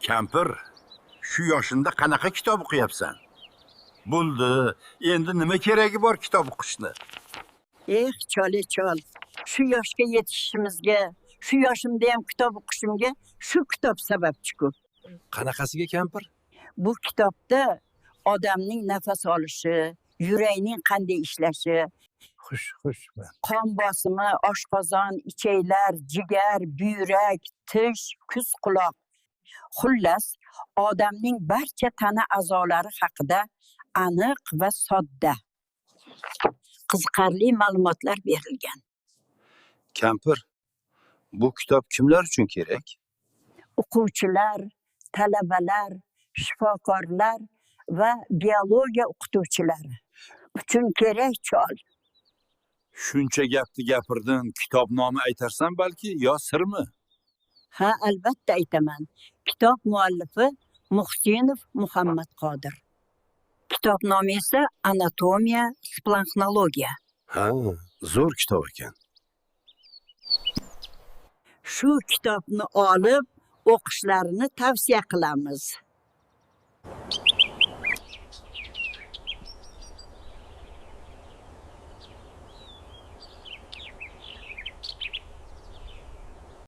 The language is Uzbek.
Kampir, shu yoshingda qanaqa kitob o'qiyapsan? Bo'ldi, endi nima keragi bor kitob o'qishni? Eh, chol, chol, shu yoshga yetishishimizga, shu yoshimda ham kitob o'qishimga shu kitob sababchi-ku. Qanaqasiga, kampir? Bu kitobda odamning nafas olishi, yurakning qanday ishlashi, Xush, xush. Qon bosimi, oshqozon, ichaklar, jigar, buyrak, tish, ko'z, quloq. Xullas, odamning barcha tana a'zolari haqida aniq va sodda, qiziqarli ma'lumotlar berilgan. Kampir, bu kitob kimlar uchun kerak? O'quvchilar, talabalar, shifokorlar va biologiya o'qituvchilari uchun kerak, chol. Shuncha gapni gapirdin, kitob nomi aytarsan balki, yo sirmi? Ha, albatta aytaman. Kitob muallifi Muhsinov Muhammad Qodir. Kitob nomi esa "Anatomiya splanxnologiya". Ha, zo'r kitob ekan. Shu kitobni olib o'qishlarini tavsiya qilamiz.